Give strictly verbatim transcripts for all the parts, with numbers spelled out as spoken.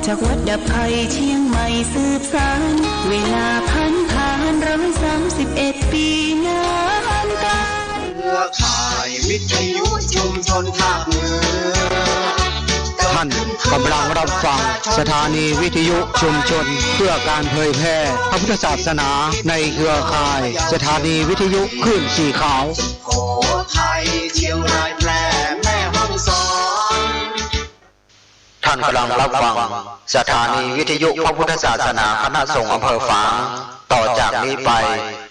จากวัดดับภัยเชียงใหม่สืบสาน เวลาผ่านผ่านร้อยสามสิบเอ็ดปีนานตาย เครือข่ายวิทยุชุมชนภาคเหนือ ท่านกำลังรับฟังสถานีวิทยุชุมชนเพื่อการเผยแพร่พระพุทธศาสนาในเครือข่ายสถานีวิทยุคลื่นสีขาว สุโขทัย เชียงราย แพร่ แม่ฮ่องสอน ท่านกำลังรับฟังสถานีวิทยุพระพุทธศาสนาคณะสงฆ์อำเภอฝาง ต่อจากนี้ไป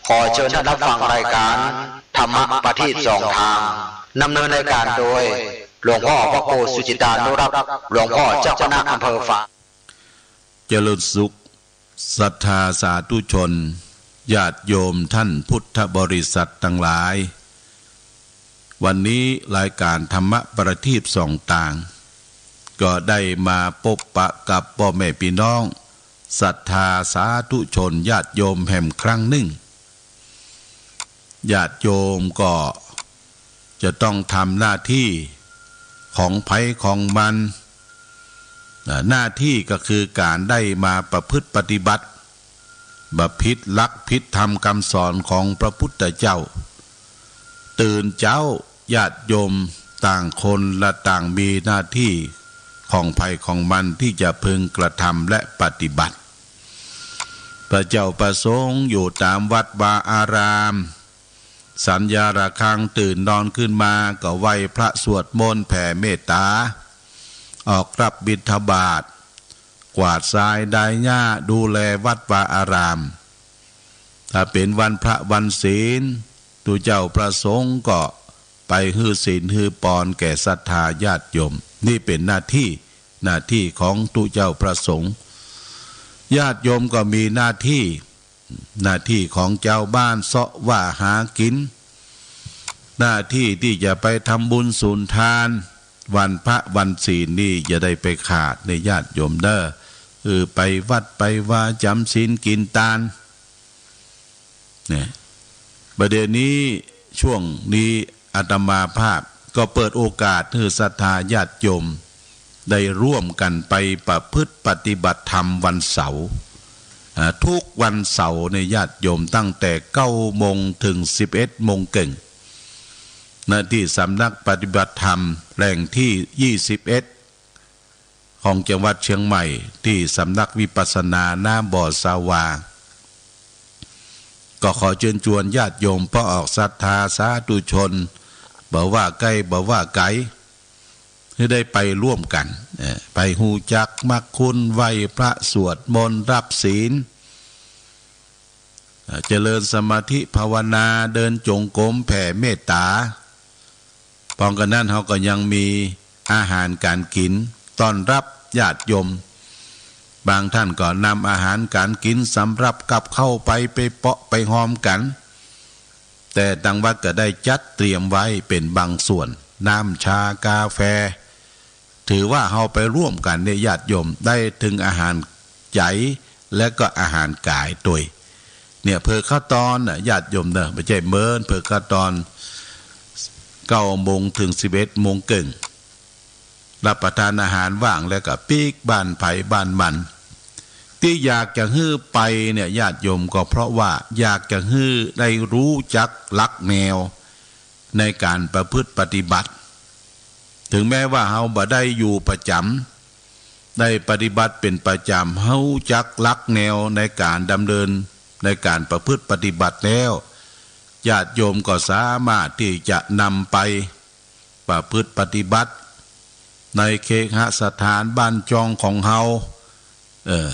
ขอเชิญท่านรับฟังรายการธรรมะประทีปส่องทาง ดำเนินรายการโดยหลวงพ่อพระครูสุจิตานุรักษ์ หลวงพ่อเจ้าคณะอำเภอฝาง เจริญสุข ศรัทธาสาธุชน ญาติโยมท่านพุทธบริษัทตังหลาย วันนี้รายการธรรมะประทีปส่องทาง ก็ได้มาปบปะกับป้อแม่ปี้น้อง ศรัทธาสาธุชน ญาติโยมแหมครั้งนึ่ง ญาติโยมก็จะต้องทำหน้าตี้ของใผของมัน อ่า หน้าตี้ก็คือก๋านได้มาประพฤติปฏิบัติ บ่ผิดหลักผิดธรรมกำสอนของพระพุทธเจ้า ตื่นเจ๊า ญาติโยมต่างคนละต่างมีหน้าตี้ของใผของมันตี้จะพึงกระทำและปฏิบัติ พระเจ้าพระสงฆ์อยู่ต๋ามวัดวาอาราม สัญญาระฆัง ตื่นนอนขึ้นมาก็ไหว้พระสวดมนต์แผ่เมตต๋า ออกรับบิณฑบาต กวาดซายดายหญ้า ดูแลวัดวาอาราม ถ้าเป๋นวันพระวันศีล ตุ๊เจ้าพระสงฆ์ก็ไปหื้อศีลหื้อปอนแก่ศรัทธาญาติโยม นี่เป๋นหน้าตี้ หน้าตี้ของตุ๊เจ้าพระสงฆ์ ญาติโยมก็มีหน้าตี้ หน้าตี้ของจาวบ้านเซาะว่าหากิ๋น หน้าตี้ตี้จะไปทำบุญสุนทาน วันพระวันศีลนี่อย่าได้ไปขาดเน่อญาติโยมเน่อ เออ ไปวัดไปวาจ๋ำศีลกิ๋นตาน เนี่ย บ่าเดี่ยวนี้ ช่วงนี้อาตมาภาพก็เปิดโอกาสหื้อศรัทธาญาติโยมได้ร่วมกั๋นไปประพฤติปฏิบัติธรรมวันเสาร์ อ่า ทุกวันเสาร์เน่อญาติโยม ตั้งแต่เก้าโมงเถิงสิบเอ็ดโมงเกิ่ง ณ ตี้สำนักปฏิบัติธรรมแห่งตี้ยี่สิบเอ็ด ของจังหวัดเชียงใหม่ ตี้สำนักวิปัสสนาน้ำบ่อสาวา ก็ขอเจิญจวนญาติโยมป้อออกศรัทธาสาธุชน บ่ว่าใก้บ่ว่าไก๋ หื้อได้ไปร่วมกั๋น เอ่อ ไปฮู้จักมรรคคุณ ไหว้พระสวดมนต์รับศีล เอ่อ เจริญสมาธิภาวนา เดินจงกรมแผ่เมตต๋า พร้อมกั๋นนั้นเฮาก็ยังมีอาหารก๋านกิ๋นต้อนรับญาติโยม บางต้านก็นำอาหารก๋านกิ๋นสำหรับกับข้าวไป ไปเปาะไปฮอมกั๋น แต่ตางวัดก็ได้จัดเตรียมไว้เป๋นบางส่วน น้ำชากาแฟ ถือว่าเฮาไปร่วมกั๋นเนี่ยญาติโยมได้เถิงอาหารใจ๋ และก็อาหารก๋ายตวย เนี่ย เผิกข้าวตอนน่ะญาติโยมเน่อ บ่ใจ้เมิน เผิกข้าวตอน เก้าโมงเถิงสิบเอ็ดโมงเกิ่ง รับประทานอาหารว่างแล้วก็ปิ๊กบ้านใผบ้านมัน ตี้อยากจะหื้อไปเนี่ยญาติโยม ก็เพราะว่าอยากจะหื้อได้ฮู้จักหลักแนวในก๋านประพฤติปฏิบัติ เถิงแม้ว่าเฮาบ่ได้อยู่ประจ๋ำ ได้ปฏิบัติเป๋นประจ๋ำ ฮู้จักหลักแนวในก๋านดำเนิน ในก๋านประพฤติปฏิบัติแล้ว ญาติโยมก็สามารถตี้จะนำไปประพฤติปฏิบัติ ในเคหสถานบ้านจองของเฮา เออ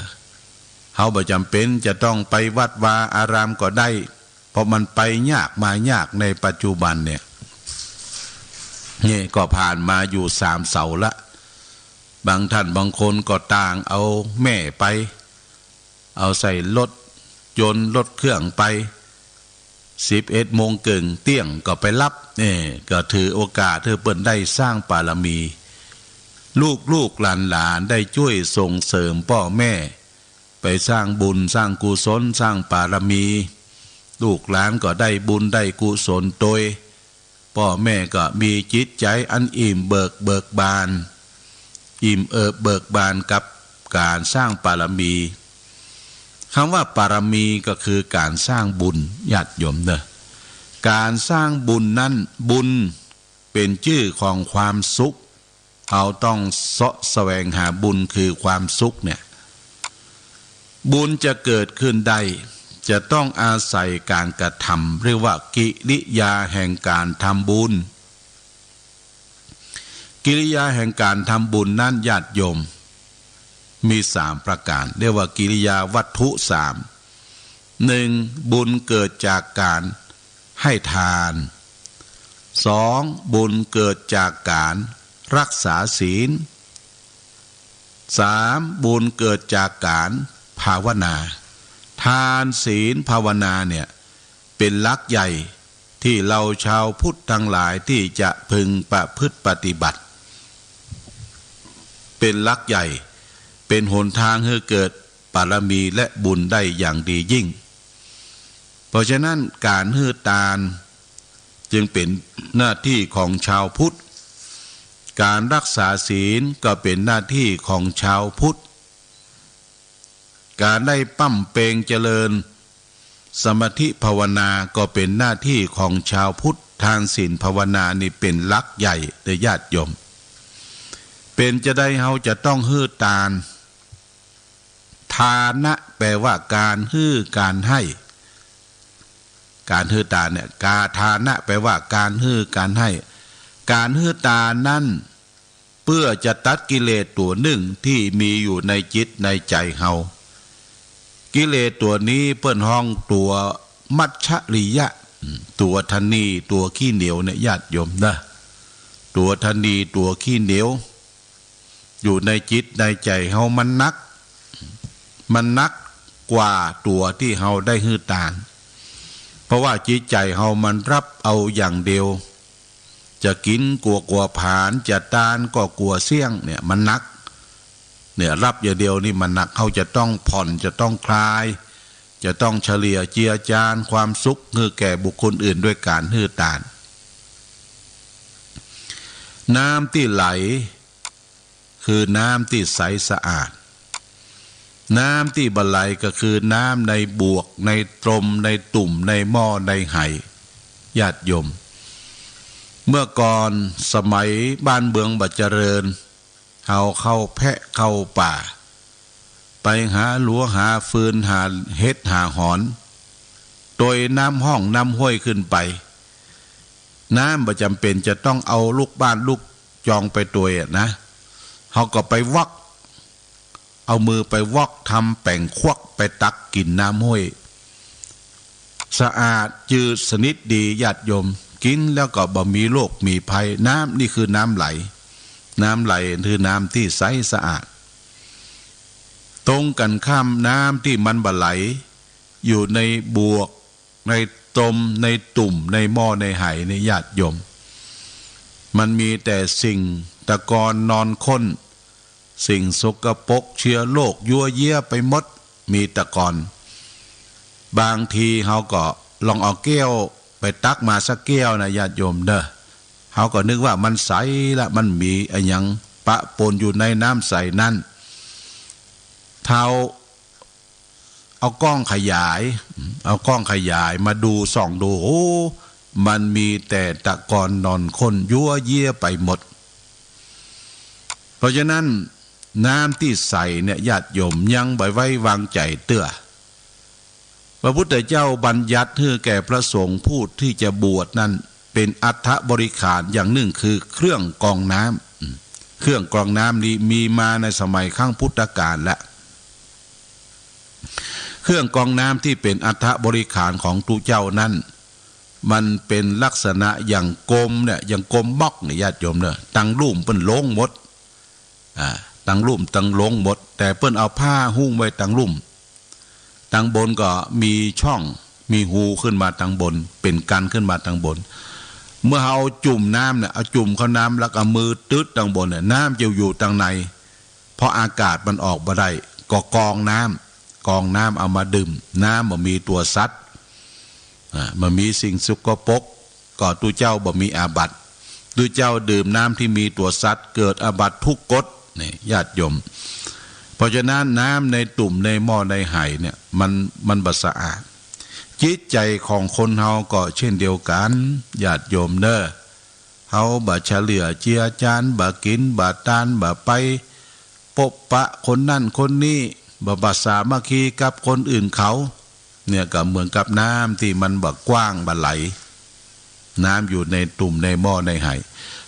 เฮาบ่จ๋ำเป๋นจะต้องไปวัดวาอารามก็ได้ เพราะมันไปยากมายากในปัจจุบันเนี่ย นี่ก็ผ่านมาอยู่สามเสาร์ละ บางต้านบางคนก็ต่างเอาแม่ไป เอาใส่รถยนต์รถเครื่องไป สิบเอ็ดโมงเกิ่งเตี้ยงก็ไปฮับ เอ่อ ก็ถือโอกาสหื้อเปิ้นได้สร้างบารมี ลูกๆหลานๆได้จ้วยส่งเสริมป้อแม่ ไปสร้างบุญสร้างกุศลสร้างบารมี ลูกหลานก็ได้บุญได้กุศลตวย ป้อแม่ก็มีจิตใจ๋อันอิ่มเบิก เบิกบาน อิ่มเอิบเบิกบานกับ ก๋านสร้างปารมี กำว่าปารมีก็คือก๋านสร้างบุญ ญาติโยมเนาะ ก๋านสร้างบุญนั้น บุญเป๋นจื้อของความสุข เฮาต้องเซาะแสวงหาบุญคือความสุขเนี่ย บุญจะเกิดขึ้นได้ จะต้องอาศัยก๋านกระทำ เรียกว่ากิริยาแห่งก๋านทำบุญ กิริยาแห่งก๋านทำบุญนั้น ญาติโยม มีสามประก๋าน เรียกว่ากิริยาวัตถุสาม หนึ่ง บุญเกิดจากก๋านให้ทาน สอง บุญเกิดจากก๋านรักษาศีล สาม บุญเกิดจากก๋านภาวนา ทาน ศีล ภาวนาเนี่ย เป๋นหลักใหญ่ตี้เฮาจาวพุทธตังหลายตี้จะพึงประพฤติปฏิบัติ เป๋นหลักใหญ่ เป๋นหนตางหื้อเกิดปารมีและบุญได้อย่างดียิ่ง เพราะฉะนั้นก๋านหื้อตานจึงเป๋นหน้าตี้ของจาวพุทธ ก๋านรักษาศีลก็เป๋นหน้าตี้ของจาวพุทธ ก๋านได้บำเพ็ญเจริญสมาธิภาวนาก็เป๋นหน้าตี้ของจาวพุทธ ทานศีลภาวนานี่เป๋นหลักใหญ่เด้อญาติโยม เป๋นจาใดเฮาจะต้องหื้อตาน ทานะแปลว่าก๋านหื้อก๋านให้ ก๋านหื้อตานเนี่ย กา ทานะแปลว่าก๋านหื้อก๋านให้ ก๋านหื้อตานนั้น เปื้อจะตัดกิเลสตั๋วนึ่งตี้มีอยู่ในจิตในใจ๋เฮา กิเลสตั๋วนี้เปิ้นฮ้องตั๋วมัจฉริยะ ตั๋วถนี ตั๋วขี้เหนียวเนี่ยญาติโยมเนาะ ตั๋วถนี ตั๋วขี้เหนียว อยู่ในจิตในใจ๋เฮามันหนัก มันหนักกว่าตั๋วตี้เฮาได้หื้อตาน เพราะว่าจิตใจ๋เฮามันฮับเอาอย่างเดียว จะกิ๋นก็กั๋วผลาญ จะตานก็กั๋วเสี้ยงเนี่ย มันหนัก เนี่ย ฮับอย่างเดียวนี่มันหนัก เฮาจะต้องผ่อน จะต้องคลาย จะต้องเฉลี่ยเจือจานความสุขหื้อแก่บุคคลอื่นด้วยก๋านหื้อตาน น้ำตี้ไหล คือน้ำตี้ใสสะอาด น้ำตี้บ่ไหลก็คือน้ำในบวก ในตรม ในตุ่ม ในหม้อ ในไห ญาติโยม เมื่อก่อนสมัยบ้านเมืองบ่เจริญ เฮาเข้าแพะเข้าป่า ไปหาหลัวหาฟืน หาเห็ดหาหอน ตวยน้ำฮ่องน้ำห้วยขึ้นไป น้ำบ่จ๋ำเป๋นจะต้องเอาลูกบ้านลูกจองไปตวยอะนะ เฮาก็ไปวอก เอามือไปวอก ทำแป๋งควัก ไปตักกิ๋นน้ำห้วย สะอาดจืดสนิทดี ญาติโยม กิ๋นแล้วก็บ่มีโรคมีภัย น้ำนี่คือน้ำไหล น้ำไหลคือน้ำตี้ใสสะอาด ตรงกั๋นข้าม น้ำตี้มันบ่ไหล อยู่ในบวก ในตรม ในตุ่ม ในหม้อ ในไหนี่ ญาติโยม มันมีแต่สิ่งตะกอนนอนข้น สิ่งสกปรก เชื้อโรค ยั่วเยียะไปหมด มีตะกอน บางทีเฮาก็ลองเอาแก้วไปตักมาสักแก้วนะ ญาติโยมเนาะ เฮาก็นึกว่ามันใสละ มันมีอะหยังปะปนอยู่ในน้ำใสนั้น เฮา เอากล้องขยาย เอากล้องขยายมาดู ส่องดู โอ้ มันมีแต่ตะกอนนอนข้น ยั่วเยียะไปหมด เพราะฉะนั้น น้ำตี้ใสเนี่ย ญาติโยม ยังบ่ไว้วางใจ๋เตื้อ พระพุทธเจ้าบัญญัติหื้อแก่พระสงฆ์ผู้ตี้จะบวชนั้น เป๋นอัฐบริขารอย่างหนึ่ง คือเครื่องกรองน้ำ อืม เครื่องกรองน้ำนี้มีมาในสมัยครั้งพุทธกาลแล้ว เครื่องกรองน้ำตี้เป๋นอัฐบริขารของตุ๊เจ้านั้น มันเป๋นลักษณะอย่างกลมเนี่ย อย่างกลมม็อกเนี่ย ญาติโยมเนาะ ตังลุ่มเปิ้นลงหมด อ่า ตังลุ่มตังลงหมด แต่เปิ้นเอาผ้าหุ้มไว้ตังลุ่ม ตังบนก็มีช่อง มีฮูขึ้นมาตังบน เป๋นกั๋นขึ้นมาตังบน เมื่อเฮาเอาจุ่มน้ำเนี่ย เอาจุ่มเข้าน้ำแล้วก็เอามือตึ๊ดตังบนเนี่ย น้ำจะอยู่ตังใน เพราะอากาศมันออกบ่ได้ ก็กรองน้ำ กรองน้ำเอามาดื่ม น้ำบ่มีตั๋วสัตว์ อ่า บ่มีสิ่งสกปรก ก็ตุ๊เจ้าบ่มีอาบัติ ตุ๊เจ้าดื่มน้ำตี้มีตั๋วสัตว์ เกิดอาบัติทุกกฎ นี่ ญาติโยม เพราะฉะนั้นน้ำในตุ่มในหม้อในไหเนี่ย มัน มันบ่สะอาด จิตใจ๋ของคนเฮาก็เช่นเดียวกั๋น ญาติโยมเน่อ เฮาบ่เฉลี่ยเจือจาน บ่กิ๋น บ่ตาน บ่ไปปบปะคนนั้นคนนี้ บ่ บ่สามัคคีกับคนอื่นเขา เนี่ยก็เหมือนกับน้ำตี้มันบ่กว้างบ่ไหล น้ำอยู่ในตุ่มในหม้อในไห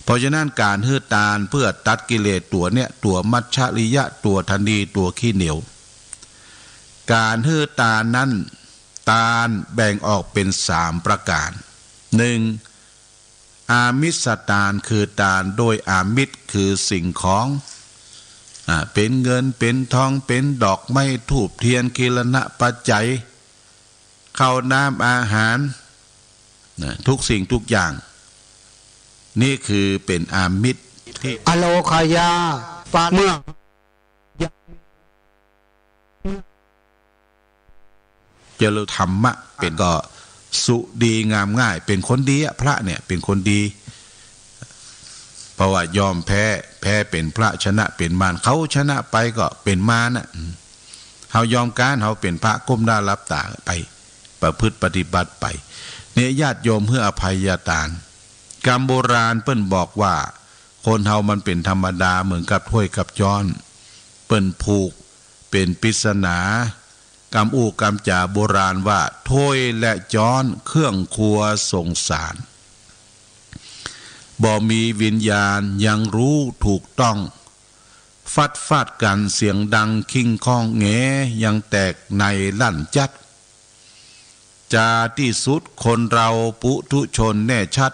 เพราะฉะนั้นก๋านหื้อตานเปื้อตัดกิเลสตั๋วเนี่ย ตั๋วมัจฉริยะ ตั๋วทนี ตั๋วขี้เหนียว ก๋านหื้อตานนั้น ตานแบ่งออกเป๋นสามประก๋าน นึ่ง อามิสตาน คือตานโดยอามิส คือสิ่งของ อ่า เป๋นเงิน เป๋นทอง เป๋นดอกไม้ ธูปเตียน กิรณปัจจัย ข้าวน้ำอาหาร นะ ทุกสิ่งทุกอย่าง นี่คือเป๋นอามิสตี้ อโลคยา ปา เมื่อ เจริญธรรมะ เป๋นก็สุดีงามง่าย เป๋นคนดีอะ พระเนี่ยเป๋นคนดี เพราะว่ายอมแพ้ แพ้เป๋นพระ ชนะเป๋นมาร เขาชนะไปก็เป๋นมารน่ะ อืม เฮายอมก๊าน เฮาเป๋นพระก้มหน้าหลับต๋าไป ประพฤติปฏิบัติไป เนี่ยญาติโยมหื้ออภัยตาน กำโบราณเปิ้นบอกว่า คนเฮามันเป๋นธรรมดาเหมือนกับถ้วยกับจ๊อน เปิ้นผูกเป๋นปริศนา กำอู้กำจ๋าโบราณว่า ถ้วยและจ๊อนเครื่องครัวสงสาร บ่มีวิญญาณยังฮู้ถูกต้อง ฟัดฟาดกั๋นเสียงดัง คิ้งค้องแง ยังแตกในลั่นจัด จาตี้สุดคนเฮาปุถุชนแน่ชัด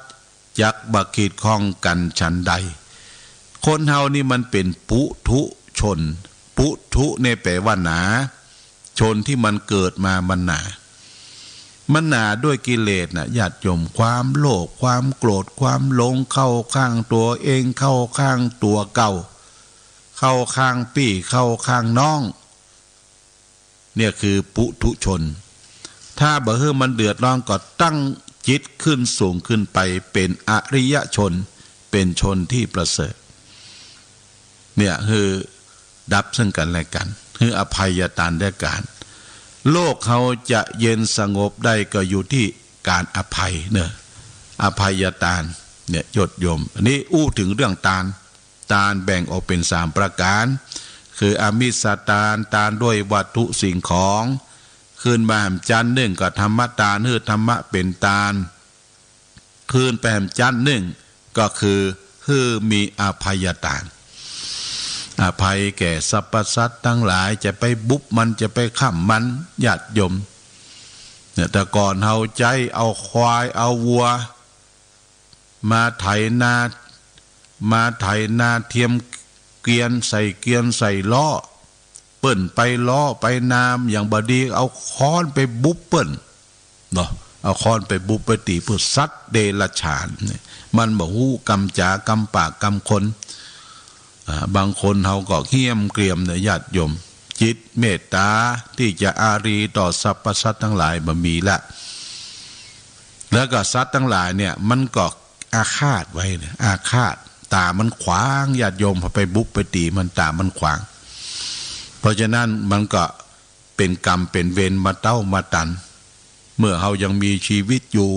จักบ่ขีดข้องกั๋นฉันใด คนเฮานี่มันเป๋นปุถุชน ปุถุเนี่ยแปลว่าหนา ชนตี้มันเกิดมามันหนา มันหนาด้วยกิเลสน่ะ ญาติโยม ความโลภ ความโกรธ ความหลง เข้าข้างตั๋วเอง เข้าข้างตั๋วเก่า เข้าข้างปี้ เข้าข้างน้อง เนี่ยคือปุถุชน ถ้าบ่หื้อมันเดือดร้อนก็ตั้งจิตขึ้นสูงขึ้นไปเป๋นอริยชน เป๋นชนตี้ประเสริฐ เนี่ยหื้อดับซึ่งกั๋นและกั๋น หื้ออภัยตานและกั๋น โลกเฮาจะเย็นสงบได้ก็อยู่ตี้ก๋านอภัยเน่อ อภัยตาน เนี่ยญาติโยม อันนี้อู้เถิงเรื่องตาน ตานแบ่งออกเป๋นสามประก๋าน คืออามิสตาน ตานด้วยวัตถุสิ่งของ คืนมาแหมจั้นนึ่ง ก็ธรรมตาน หื้อธรรมะเป๋นตาน คืนไปแหมจั้นนึ่ง ก็คือหื้อมีอภัยตาน อภัยแก่สรรพสัตว์ตังหลาย จะไปบุบมัน จะไปฆ่ามัน ญาติโยม เนี่ย แต่ก่อนเฮาใจ๊เอาควายเอาวัว มาไถนา มาไถนาเตียมเกวียน ใส่เกวียนใส่ล้อ เปิ้นไปล้อไปนาอย่างบ่ดี เอาค้อนไปบุบเปิ้นเนาะ เอาค้อนไปบุบไปตี๋เปิ้น สัตว์เดรัจฉานเนี่ย มันบ่ฮู้กำจ๋ากำปากกำคน อ่า บางคนเฮาก็เหี้ยมเกรียมเนี่ย ญาติโยม จิตเมตต๋าตี้จะอารีต่อสรรพสัตว์ตังหลายบ่มีละ แล้วก็สัตว์ตังหลายเนี่ย มันก็อาฆาตไว้เนี่ย อาฆาต ต๋ามันขวาง ญาติโยม พอไปบุบไปตี๋มัน ต๋ามันขวาง เพราะฉะนั้นมันก็เป๋นกรรมเป๋นเวรมาเต้ามาตัน เมื่อเฮายังมีชีวิตอยู่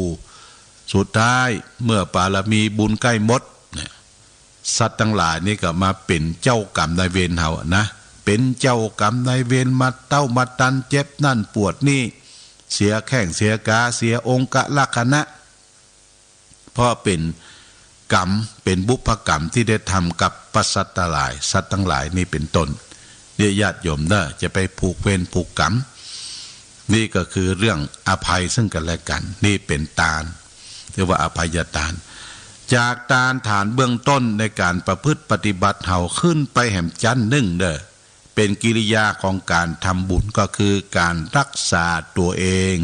สุดท้ายเมื่อบารมีบุญใก้หมดเนี่ย สัตว์ตังหลายนี่ก็มาเป๋นเจ้ากรรมนายเวรเฮาอะนะ เป๋นเจ้ากรรมนายเวรมาเต้ามาตัน เจ็บนั่นปวดนี่ เสียแข้งเสียขา เสียองคลักษณะ เพราะเป๋นกรรม เป๋นบุพกรรมตี้ได้ทำกับประสัตว์ตังหลาย สัตว์ตังหลายนี่เป๋นต้น เนี่ยญาติโยมเน่อ จะไปผูกเวรผูกกรรม นี่ก็คือเรื่องอภัยซึ่งกั๋นและกั๋น นี่เป๋นตาน เรียกว่าอภัยตาน จากตานฐานเบื้องต้นในก๋านประพฤติปฏิบัติเฮาขึ้นไปแหมจั้นนึ่งเน่อ เป๋นกิริยาของก๋านทำบุญ ก็คือก๋านรักษาตั๋วเอง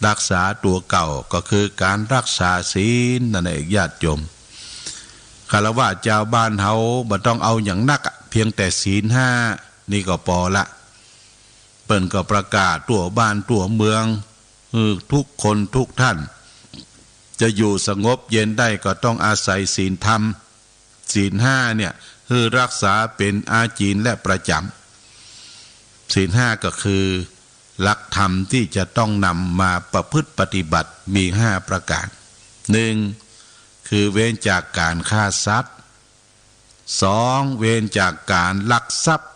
รักษาตั๋วเก่า ก็คือก๋านรักษาศีลนั่นเอง ญาติโยม ฆราวาสจาวบ้านเฮาบ่ต้องเอาหยังนักอะ เพียงแต่ศีลห้านี่ก็ปอละ เปิ้นก็ประกาศทั่วบ้านทั่วเมือง หื้อทุกคนทุกท่าน จะอยู่สงบเย็นได้ก็ต้องอาศัยศีลธรรม ศีลห้าเนี่ย หื้อรักษาเป๋นอาจินและประจ๋ ศีลห้าก็คือหลักธรรมตี้จะต้องนำมาประพฤติปฏิบัติมีห้าประก๋าน หนึ่ง คือเว้นจากก๋านฆ่าสัตว์ สอง เว้นจากก๋านลักทรัพย์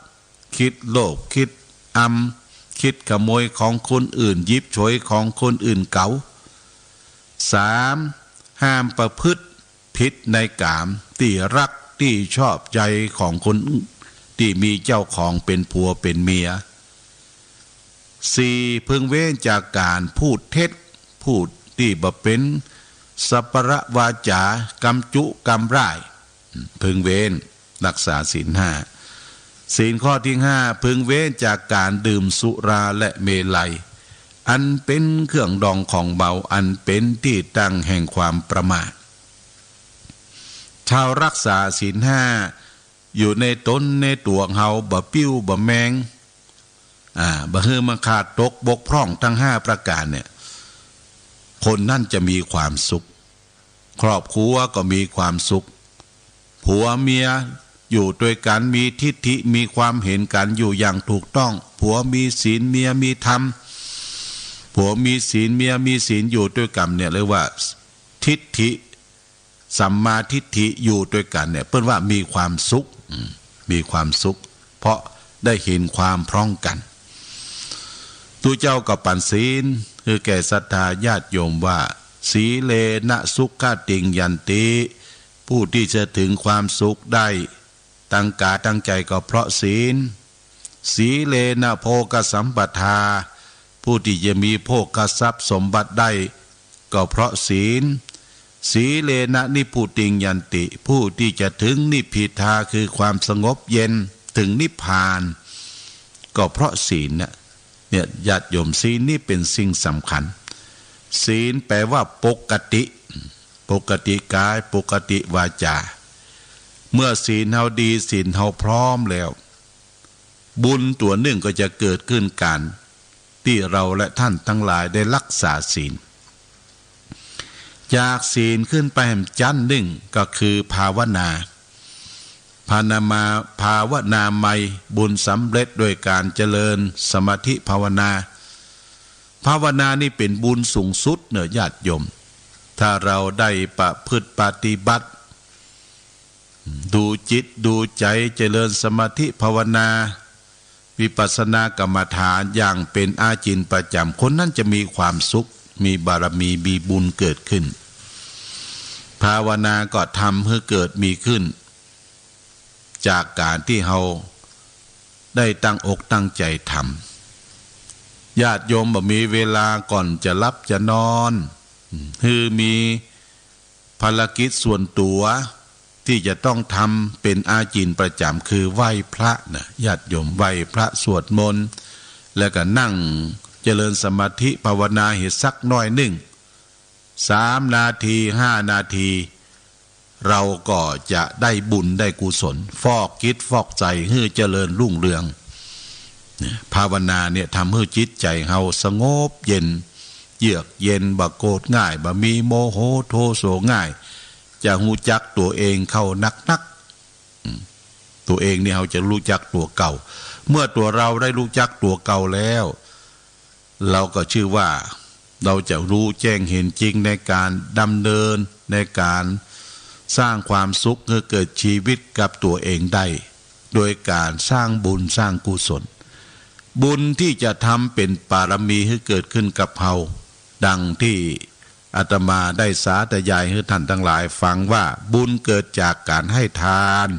คิดโลภ คิดอำ คิดขโมยของคนอื่น หยิบฉวยของคนอื่นเขา สาม ห้ามประพฤติผิดในกาม ตี้รักตี้ชอบใจ๋ของคนตี้มีเจ้าของเป๋นผัวเป๋นเมีย สี่ พึงเว้นจากก๋านพูดเท็จ พูดตี้บ่เป๋นสัปปะวาจา กำจุกำร่าย พึงเว้น รักษาศีลห้า ศีลข้อตี้ห้า พึงเว้นจากก๋านดื่มสุราและเมลัย อันเป๋นเครื่องดองของเมา อันเป๋นตี้ตั้งแห่งความประมาท เฮารักษาศีลห้าอยู่ในต๋นในตั๋วเฮา บ่ปิ้วบ่แมง อ่า บ่หื้อมันขาดตกบกพร่องตังห้าประก๋านเนี่ย คนนั้นจะมีความสุข ครอบครัวก็มีความสุข ผัวเมียอยู่ตวยกั๋นมีทิฏฐิ มีความเห็นกั๋นอยู่อย่างถูกต้อง ผัวมีศีล เมียมีธรรม ผัวมีศีล เมียมีศีล อยู่ตวยกั๋นเนี่ยเรียกว่าทิฏฐิ สัมมาทิฏฐิอยู่ตวยกั๋นเนี่ย เปิ้นว่ามีความสุข อืม มีความสุข เพราะได้เห็นความพร้องกั๋น ตุ๊เจ้าก็ปั๋นศีลหื้อแก่ศรัทธาญาติโยมว่า สีเลนะสุขะติงยันติ ผู้ตี้จะถึงความสุขได้ตังก๋ายตังใจ๋ก็เพราะศีล สีเลนะโภคสัมปทา ผู้ตี้จะมีโภคทรัพย์สมบัติได้ก็เพราะศีล สีเลนะนิพพุติงยันติ ผู้ตี้จะถึงนิพพิทาคือความสงบเย็น ถึงนิพพาน ก็เพราะศีลน่ะ เนี่ยญาติโยม ศีลนี่เป๋นสิ่งสำคัญ ศีลแปลว่าปกติ ปกติกาย ปกติวาจา เมื่อศีลเฮาดี ศีลเฮาพร้อมแล้ว บุญตั๋วนึ่งก็จะเกิดขึ้นก๋านตี้เฮาและต้านตังหลายได้รักษาศีล จากศีลขึ้นไปแหมจั้นนึ่งก็คือภาวนา ภาวนามา ภาวนาใหม่ บุญสำเร็จด้วยก๋านเจริญสมาธิภาวนา ภาวนานี่เป๋นบุญสูงสุดเน่อญาติโยม ถ้าเฮาได้ประพฤติปฏิบัติ ดูจิตดูใจ๋ เจริญสมาธิภาวนา วิปัสสนากรรมฐานอย่างเป๋นอาจินประจ๋ำ คนนั้นจะมีความสุข มีบารมี มีบุญเกิดขึ้น ภาวนาก็ทำหื้อเกิดมีขึ้น จากก๋านตี้เฮาได้ตั้งอกตั้งใจ๋ทำ ญาติโยมบ่มีเวลาก่อนจะหลับจะนอน หื้อมีภารกิจส่วนตั๋ว ตี้จะต้องทำเป๋นอาจินประจ๋ำ คือไหว้พระน่ะ ญาติโยม ไหว้พระสวดมนต์ แล้วก็นั่งเจริญสมาธิภาวนาหื้อสักหน้อยนึ่ง สามนาที ห้านาที เฮาก็จะได้บุญได้กุศล ฟอกจิตฟอกใจ๋หื้อเจริญรุ่งเรือง เนี่ย ภาวนาเนี่ยทำหื้อจิตใจ๋เฮาสงบเย็น เยือกเย็น บ่โกรธง่าย บ่มีโมโหโทโสง่าย จะฮู้จักตั๋วเองเข้านักๆ อืม ตั๋วเองนี่เฮาจะฮู้จักตั๋วเก่า เมื่อตั๋วเฮาได้ฮู้จักตั๋วเก่าแล้ว เฮาก็ชื่อว่าเฮาจะฮู้แจ้งเห็นจริงในก๋านดำเนิน ในก๋านสร้างความสุขหื้อเกิดจีวิตกับตั๋วเองได้ โดยก๋านสร้างบุญสร้างกุศล บุญตี้จะทำเป๋นปารมีหื้อเกิดขึ้นกับเฮา ดังตี้อาตมาได้สาธยายหื้อต้านตังหลายฟังว่า บุญเกิดจากก๋านหื้อทาน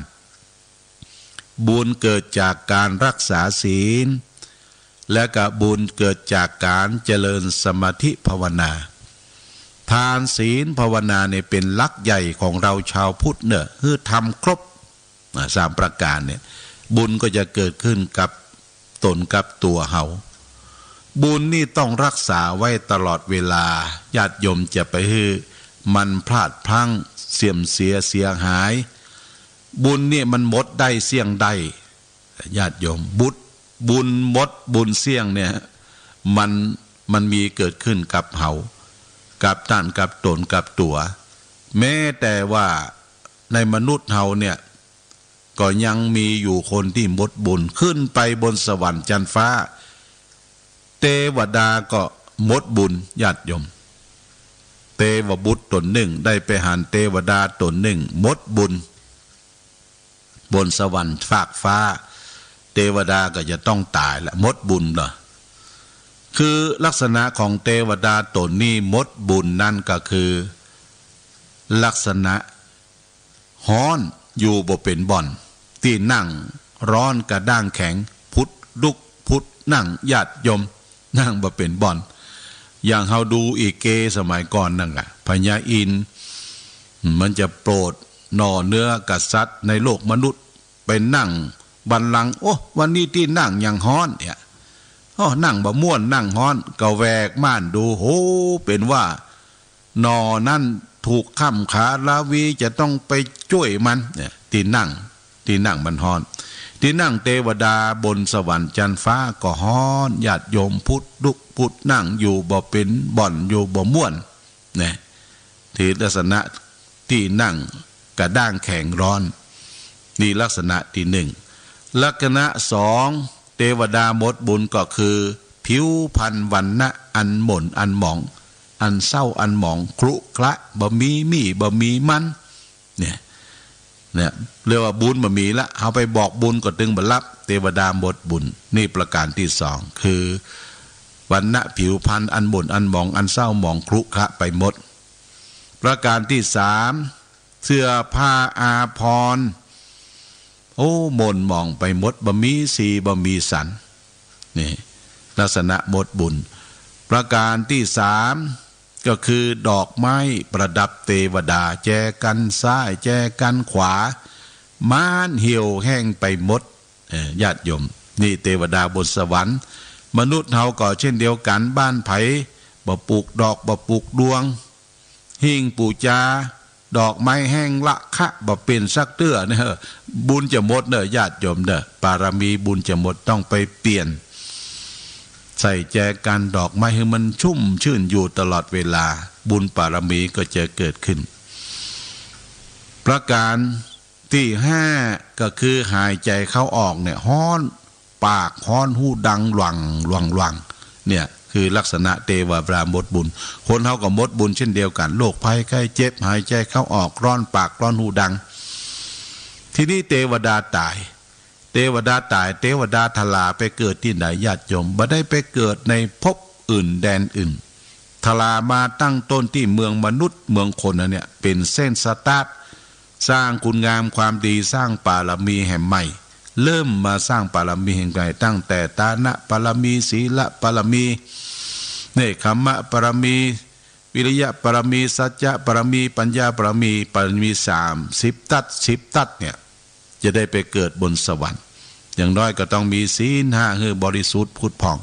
บุญเกิดจากก๋านฮักษาศีล และก็บุญเกิดจากก๋านเจริญสมาธิภาวนา ทานศีลภาวนาเนี่ยเป๋นหลักใหญ่ของเฮาจาวพุทธเน่อ หื้อทำครบ อ่า สามประก๋านเนี่ย บุญก็จะเกิดขึ้นกับต๋นกับตั๋วเฮา บุญนี่ต้องฮักษาไว้ตลอดเวลา ญาติโยมจะไปหื้อมันพลาดพลั้ง เสื่อมเสียเสียหาย บุญเนี่ยมันหมดได้เสี้ยงได้ ญาติโยม บุญ บุญหมดบุญเสี้ยงเนี่ย มัน มันมีเกิดขึ้นกับเฮา กับต้าน กับต๋น กับตั๋ว แม้แต่ว่าในมนุษย์เฮาเนี่ย ก็ยังมีอยู่คนตี้หมดบุญ ขึ้นไปบนสวรรค์จั๊นฟ้า เตวดาก็หมดบุญ ญาติโยม เตวบุตรต๋นนึ่งได้ไปหันเตวดาต๋นนึ่งหมดบุญ บนสวรรค์ฟากฟ้า เตวดาก็จะต้องต๋ายละ หมดบุญละ คือลักษณะของเตวดาต๋นนี้หมดบุญนั้นก็คือ ลักษณะฮ้อนอยู่บ่เป๋นบ่อน ตี้นั่งฮ้อนกระด้างแข็ง ผุดลุกผุดนั่ง ญาติโยม นั่งบ่เป๋นบ่อน อย่างเฮาดูลิเกสมัยก่อนนั่นล่ะ พญาอินทร์มันจะโปรดหน่อเนื้อกษัตริย์ในโลกมนุษย์ ไปนั่งบัลลังก์ โอ้ วันนี้ตี้นั่งยังฮ้อนเนี่ย โอ้ นั่งบ่ม่วน นั่งฮ้อน ก็แหวกม่านดู โห เป๋นว่า หน่อนั้นถูกค่ำขาราวี จะต้องไปจ้วยมันเนี่ย ตี้นั่ง ตี้นั่งมันฮ้อน ตี้นั่งเตวดาบนสวรรค์จั๊นฟ้าก็ฮ้อน ญาติโยม ผุดลุกผุดนั่งอยู่บ่เป๋นบ่อน อยู่บ่ม่วน นะ ตี้ลักษณะตี้นั่งกระด้างแข็งฮ้อน นี่ลักษณะตี้นึ่ง ลักษณะสอง เตวดาหมดบุญก็คือ ผิวพรรณวรรณะอันหม่นอันหมอง อันเศร้าอันหมอง ครุขระ บ่มีมี่บ่มีมัน เนี่ย เนี่ย เรียกว่าบุญบ่มีละ เฮาไปบอกบุญก็ตึงบ่ฮับ เตวดาหมดบุญ นี่ประการตี้สอง คือ วรรณะผิวพรรณอันหม่นอันหมอง อันเศร้าหมองครุขระไปหมด ประการตี้สาม เสื้อผ้าอาภรณ์ โอ้ หม่นหมองไปหมด บ่มีสีบ่มีสัน นี่ ลักษณะหมดบุญ ประการตี้สาม ก็คือดอกไม้ประดับเตวดา แจกันซ้าย แจกันขวา ม้านเหี่ยวแห้งไปหมด เอ่อ ญาติโยม นี่เตวดาบนสวรรค์ มนุษย์เฮาก็เช่นเดียวกั๋น บ้านใผบ่ปลูกดอก บ่ปลูกดวง หิ้งปู๋จา ดอกไม้แห้งละคะบ่เป๋นสักเตื้อเนี่ย บุญจะหมดเน่อ ญาติโยมเน่อ ปารมีบุญจะหมด ต้องไปเปลี่ยน ใส่แจกันดอกไม้หื้อมันชุ่มชื่นอยู่ตลอดเวลา บุญปารมีก็จะเกิดขึ้น ประการตี้ห้า ก็คือหายใจ๋เข้าออกเนี่ยฮ้อน ปากฮ้อน ฮูดังหว่างหว่างหว่าง เนี่ยคือลักษณะเตวดาหมดบุญ คนเฮาก็หมดบุญเช่นเดียวกั๋น โรคภัยไข้เจ็บ หายใจ๋เข้าออกฮ้อน ปากฮ้อน ฮูดัง ทีนี้เตวดาต๋าย เตวดาต๋าย เตวดาทราไปเกิดตี้ไหน ญาติโยม บ่ได้ไปเกิดในภพอื่นแดนอื่น ทรามาตั้งต้นตี้เมืองมนุษย์เมืองคนอันเนี่ย เป๋นเส้นสตาร์ท สร้างคุณงามความดี สร้างปารมีแห่งใหม่ เริ่มมาสร้างปารมีแห่งใหม่ ตั้งแต่ทานปารมี ศีลปารมี เนกขัมมปารมี วิริยปารมี สัจจะปารมี ปัญญาปารมี ปารมีสามสิบตั๊ด สิบตั๊ดเนี่ย จะได้ไปเกิดบนสวรรค์ อย่างน้อยก็ต้องมีศีลห้าหื้อบริสุทธิ์ผุดผ่อง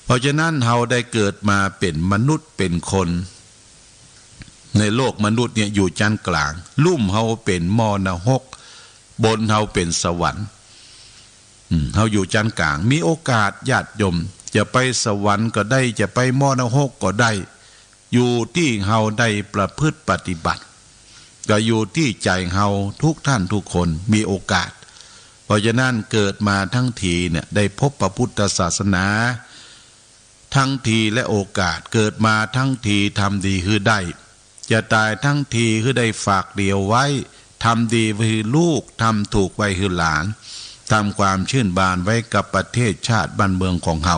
เพราะฉะนั้นเฮาได้เกิดมาเป๋นมนุษย์เป๋นคน ในโลกมนุษย์เนี่ยอยู่จั๊นก๋าง ลุ่มเฮาเป๋นหม้อนรก บนเฮาเป๋นสวรรค์ อืม เฮาอยู่จั๊นก๋าง มีโอกาสญาติโยม จะไปสวรรค์ก็ได้ จะไปหม้อนรกก็ได้ อยู่ตี้เฮาได้ประพฤติปฏิบัติ ก็อยู่ตี้ใจ๋เฮาทุกท่านทุกคนมีโอกาส เพราะฉะนั้นเกิดมาทั้งทีเนี่ย ได้พบพระพุทธศาสนา ทั้งทีและโอกาส เกิดมาทั้งทีทำดีหื้อได้ จะต๋ายทั้งทีหื้อได้ฝากเดี่ยวไว้ ทำดีไว้หื้อลูก ทำถูกไว้หื้อหลาน ทำความชื่นบานไว้กับประเทศชาติบ้านเมืองของเฮา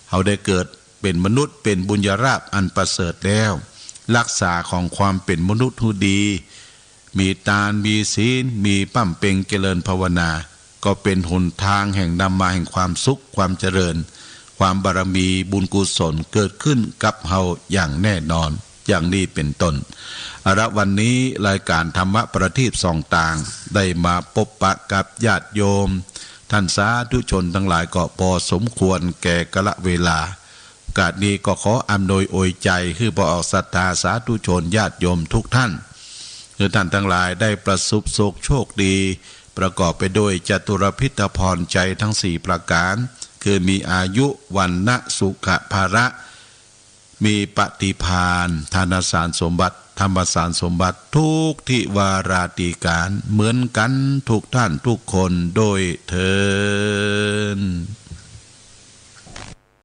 เฮาได้เกิดเป๋นมนุษย์เป๋นบุญญาลาภอันประเสริฐแล้ว รักษาของความเป๋นมนุษย์หื้อดี มีตาน มีศีล มีบำเพ็ญเจริญภาวนา ก็เป๋นหนตางแห่งนำมาแห่งความสุข ความเจริญ ความบารมี บุญกุศลเกิดขึ้นกับเฮาอย่างแน่นอน อย่างนี้เป๋นต้น เอาละ วันนี้รายการธรรมะประทีปส่องตาง ได้มาปบปะกับญาติโยม ท่านสาธุชนตังหลายก็ปอสมควรแก่กาลเวลา โอกาสนี้ก็ขออำนวยอวยใจ๋หื้อบ่าวศรัทธาสาธุชนญาติโยมทุกท่าน หื้อท่านตังหลายได้ประสบสุขโชคดี ประกอบไปด้วยจตุรพิธพรชัยทั้งสี่ประก๋าน คือมีอายุ วรรณะ สุขะ พละ มีปฏิภาณ ธนสารสมบัติ ธรรมสารสมบัติ ทุกทิวาราธิก๋าร เหมือนกั๋นทุกต้านทุกคน โดยเทอญ